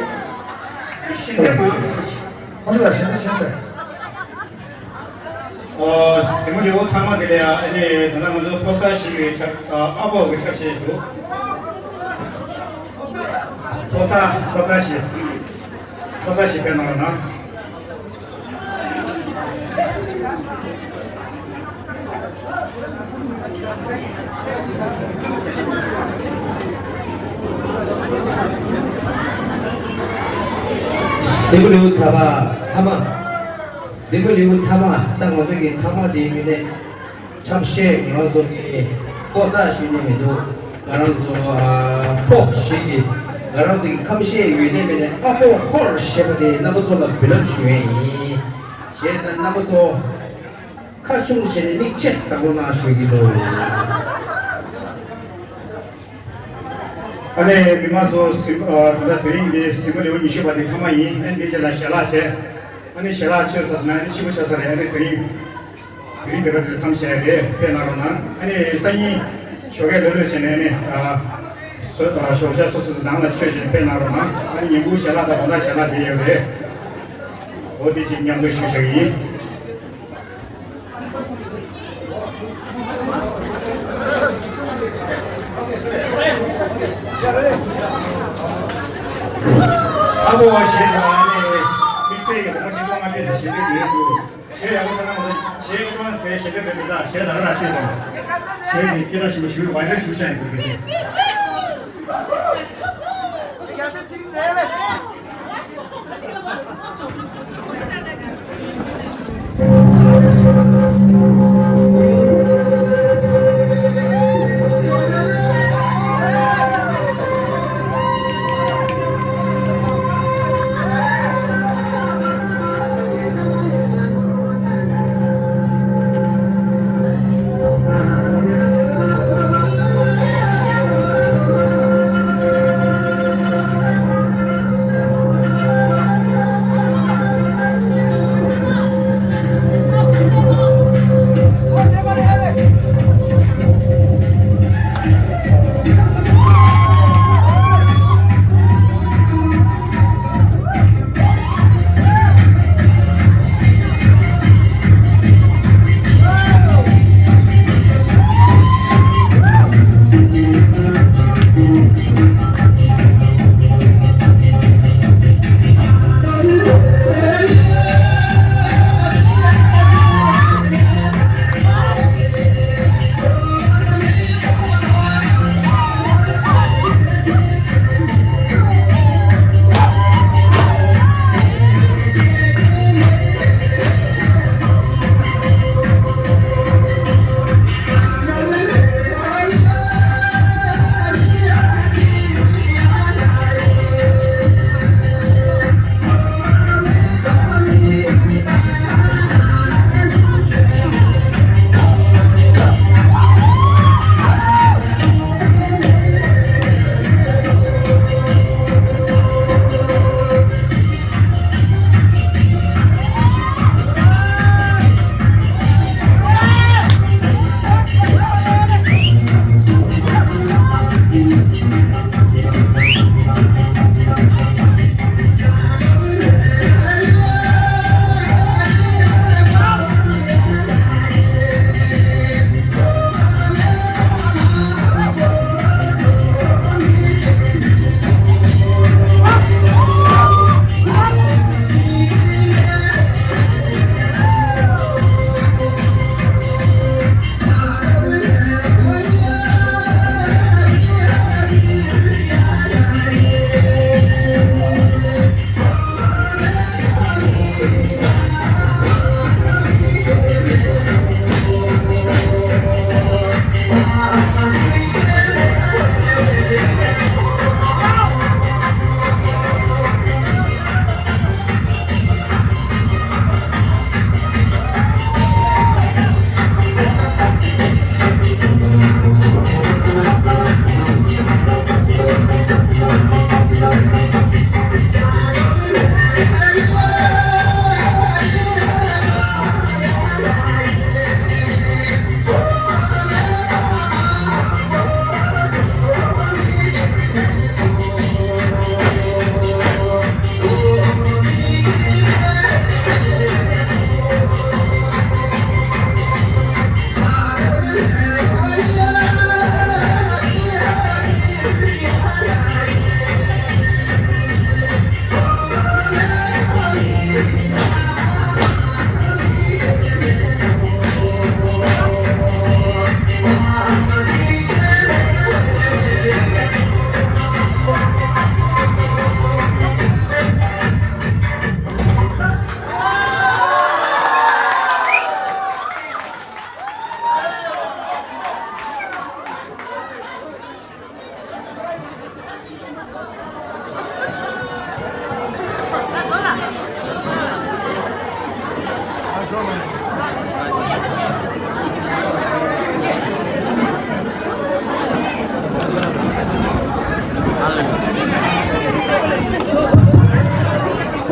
ཞིང་འདེབས་མ་ཟེར་ཞིག་ཁོང་ཚོ་ལ་ཞེ་ད་ཞེ་ད། ཨོ། གཟིགས་མོ་ལེའུ་ཐ་མ་དེ་ལ་ཡང་ཨ་ནི་ད་ལྟ་ང་ཚོ་ཕོ་གསར་ཞིག་གི་ཆ། ཨ་ཕོ་གི་ཆ་ཤས་འདུག་ཕོ་གསར་ཕོ་གསར་ཞིག་ཕོ་གསར་ཞིག་ཕེབས་གནང་རོགས་གནང་། གཟིགས་མོ་ལེའུ་ཐ་མ་ཐ་མ། གཟིགས་མོ་ལེའུ་ཐ་མ། ད་ང་ཚོ་གི་ཐ་མ་དེའི་མི་སྣ་ཆ་ཤས་ང་རང་ཚོ་གི་ལྐོག་ཟ་ཞུས་ནས་མི་འདུག་ང་རང་ཚོ་ཨ་ཕོ་ཞིག་གིས་ང་རང་ཚོ་གི་ཁམས་ཤས་ཡོད་ནས་མེད་ནས་ཨ་ཕོ་ཧོར་ཞེས་པ་དེ་རྣམ་པ་ཚོ་ལ་འབུལ་ལམ་ཞུ་ཡས་ཡིན། བྱས་ཙང་རྣམ་པ་ཚོ་ཁ་ཆུང་བྱས་ནས་མིག་ཆེ་ཙམ་གཏོང་རོགས་གནང་ཞུ་གི་འདུག་ཨ་ནེ་མི་མང་ཚོ་གཟིགས་ཨ་ད་ལྟ་དེ་རིང་འདི་གཟིགས་མོ་ལེའུ་ཉི་ཤུ་པ་དེ་ཐ་མ་ཡིན། ཨ་ནེ་འདི་རྗེས་ལ་ཞལ་ལག་བྱས། ཨ་ནེ་ཞལ་ལག་མཆོད་ཚར་སོང་ན་ཨ་ནེ་ཕྱི་པོ་ཆགས་ས་རེད། ཨ་ནེ་དེ་རིང་དེ་རིང་དེ་ག་དེ་མཚམས་བཞག་རེད། ཕེབས་གནང་རོགས་གནང་། ཨ་ནེ་སང་ཉིན་ཞོགས་ཀས་ལྷོད་ལྷོད་བྱས་ནས་ཨ་ནེ་ཨ་སོ་ཨ་ཞོགས་ཇ་སོ་སོ་སོ་ནང་ལ་མཆོད་བྱས་ནས་ཕེབས་གནང་རོགས་གནང་། ཨ་ནེ་ཉིན་གུང་ཞལ་ལག་དང་དགོང་དག་ཞལ་ལག་དེ་ཡོད་རེད། འོ་དེ་ཅིག་མཉམ་དུ་ཞུ་བཞག་གི་ཡིན། ཨ་ཕོ་བ་ཞེས་པ་ནི་དམིགས་བསལ་གྱི་སྒོར་མོ་ཆིག་སྟོང་ལྔ་བརྒྱ་ཞིག་ཞལ་འདེབས་ཡོད་འདུག་ཞེས་ཡག་པོ་ཚང་མ་ཞེས་ཀྱི་མ་ཟད་ཞལ་འདེབས་མེད་པའི་རྟགས་ཞེས་ད་ག་རང་ཤེས་དང་། ཞེས་ཀྱི་སྐད་གྲགས་ཞིག་ཞུ་བ་རེ་ཞུ་བྱ་ཡིན་འདུག་ཞེས།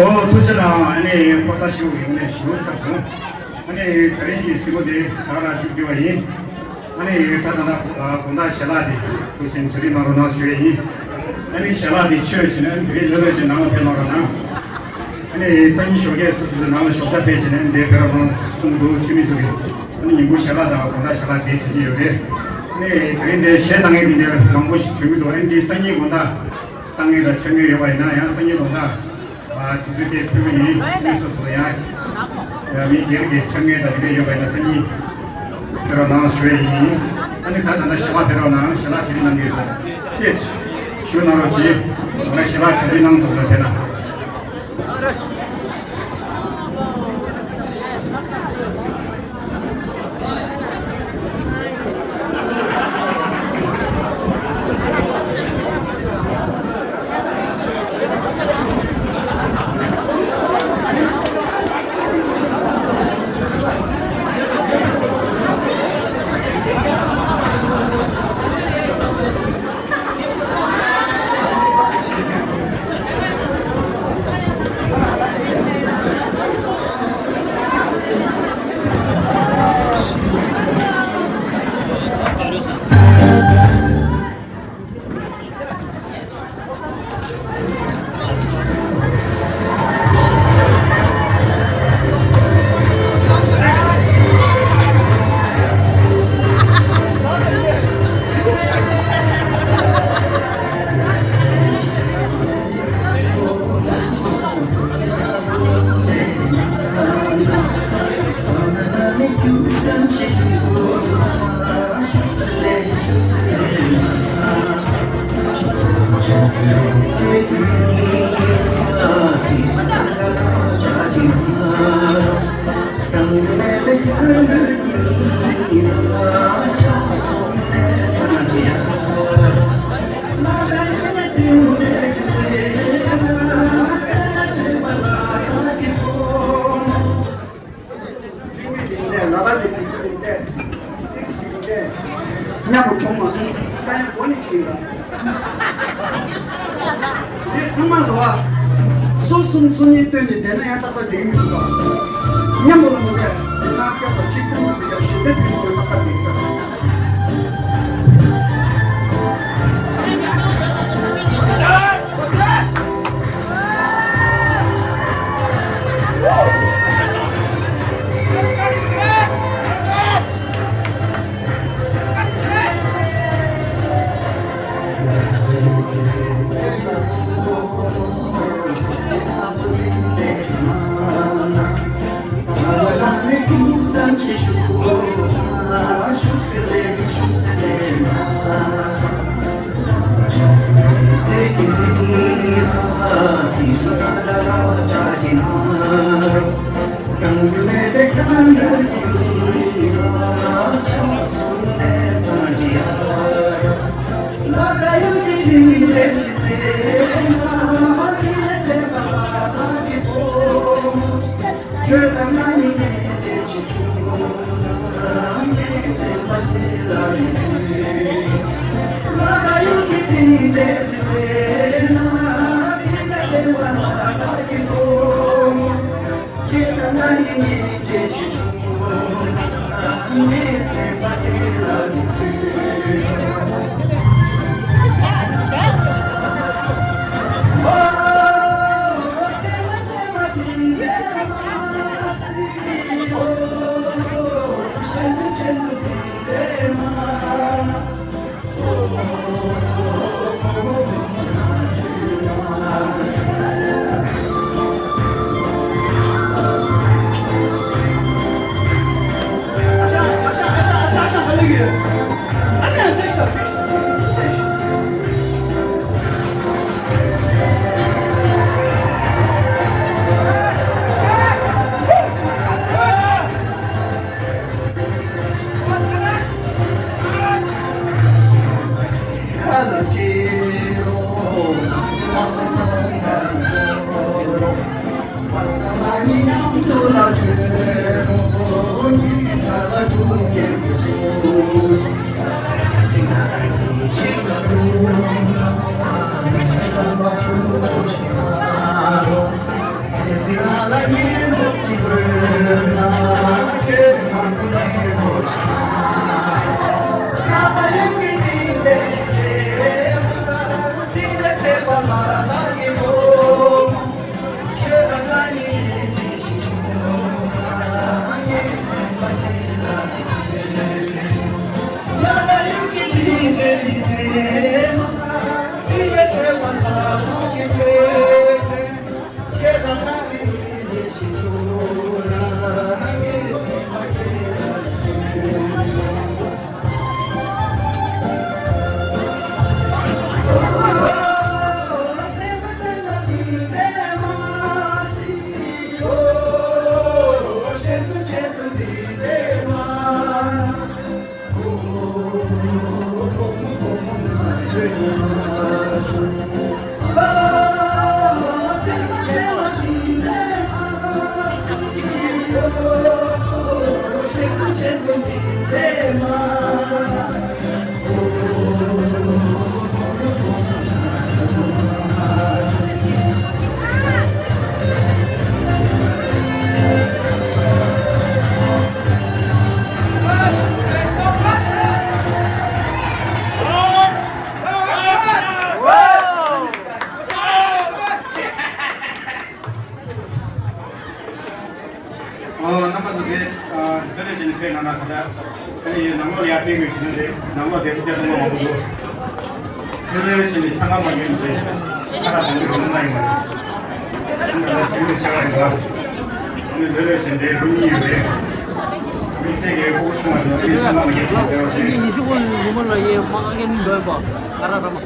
ཨོ་ཐུགས་རྗེ་གནང་། ཨ་ནི་ཕོ་གསར་ཞིག་ཡོང་ནས་ཞུ་ཐབས་བྱུང་། ཨ་ནི་ད་རིང་གི་གཟིགས་མོ་དེ་ད་ག་རང་བཅུ་བརྒྱུད་པ་ཡིན། ཨ་ནི་ད་ད་ལྟ་དགོང་དག་ཞལ་ལག་དེ་ཐུགས་སེམས་ཚ་གི་གནང་རོགས་གནང་ཞུ་ཡས་ཡིན། ཨ་ནི་ཞལ་ལག་དེ་མཆོད་བྱས་ནས་དེ་རིང་ལྷོད་ལྷོད་བྱས་ནང་ལ་ཕེབས་གནང་རོགས་གནང་། ཨ་ནི་སང་ཉིན་ཞོགས་ཀས་སོ་སོ་ཚོ་ནང་ལ་ཞོགས་ཇ་ཕེབས་བྱས་ནས་འདིར་ཕེབས་རོགས་གནང་གསུངས་འདུག་ཁྱིམ་མི་ཚོ་གིས། ཨ་ནི་ཉིན་གུང་ཞལ་ལག་དང་དགོང་དག་ཞལ་ལག་དེ་བྱེད་ཀྱི་ཡོད་རེད། ཨ་ནི་དེ་རིང་འདིར་གཞས་གཏང་མཁན་དེ་འདྲ་མང་པོ་ཞིག་ཐོན་གྱི་འདུག་ཨ་ནི་འདི་སང་ཉིན་དགོང་དག་གཏང་མཁན་དང་འཆམ་མཁན་ཡོད་པ་ཡིན་ན་ཡང་སང་ཉིན་དགོང་དག་ཨ་དུས་ཚོད་དེ་ཕུལ་གྱི་ཡིན། སོ་སོ་ཡང་ཡང་མི་སྒེར་གྱི་འཆམ་མཁན་དང་དེ་འདྲ་ཡོད་པ་ཡིན་ན་སང་ཉིན་ཕེབས་རོགས་གནང་ཞུ་ཡས་ཡིན། ཨ་ནི་ད་ད་ལྟ་ཞལ་ལག་ཕེབས་རོགས་གནང་། ཞལ་ལག་ཁྱེར་གནང་གི་ཡོད་ས་ཅེས་ཞུ་གནང་རོགས་གྱིས། ང་ཞལ་ལག་ཁྱེར་གནང་ཐུབ་ན་ཕེབས་ན། མཉམ་པོ་གྲོངས་མ་སོང་ཟེར་ད་ཡང་མགོ་ནས་ཤེས་ཡོད། འདི་ཚང་མ་ལོ་བ་སོ་སོ་སོ་གཉིས་བཏོན་ནས་བསྡད་ན་ཡང་རྟག་པར་བསྡད་ཀྱི་མི་འདུག་མཉམ་པོ་ལ་མི་བྱ། དེ་ན་སྐྱབས་པ་གཅིག་པུ་ཟེར་ཡག་ཞིག་འདི་དུས་སུ་ཡང་རྟག་པར་བསྡད་ས། ཕྱིན་ནས་ཁའི་ནང་ན་ད་ལྟ་ནང་ལོགས་ཡར་ཕེབས་དགོས་ཀྱི་འདུག་ནང་ལོགས་དེ་ཚོ་སྐྱ་བཏང་མ་མང་པོ་འདུག་ཕྱི་ལོགས་ཕྱིན་ནས་ཆང་ཁང་མ་ཉོས་ནས་ཁ་ར་དང་པོའི་རུམ་ན་ཡོང་བ་རེད། ད་ལྟ་དེ་ནས་ཆགས་རེད་པ། ཨ་ནི་ལོས་ལོས་བྱས་འདྲའི་རུམ་གཉིས་ཡོད་རེད། དམིགས་བསལ་གྱི་ཕྲུ་གུ་ཆུང་བ་དང་དེ་ཚང་མ་མ་ཉོས་ནས་བསྡད་པ་རེད། ཉི་ཤུ་ཀུན་རུམ་ལ་ཡེ་མ་ཨ་ནི་འདོད་པ་ཁ་ར་ར་མ།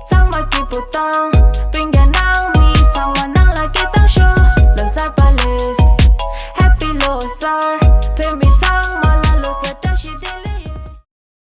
ཚང་མ་སྐྱིད་པོ་དང་། སྤུན་ཀྱག་ནང་མི་ཚང་མ་ནང་ལ་སྐྱིད་དང་ཤོག Losar Palace, Happy Losar.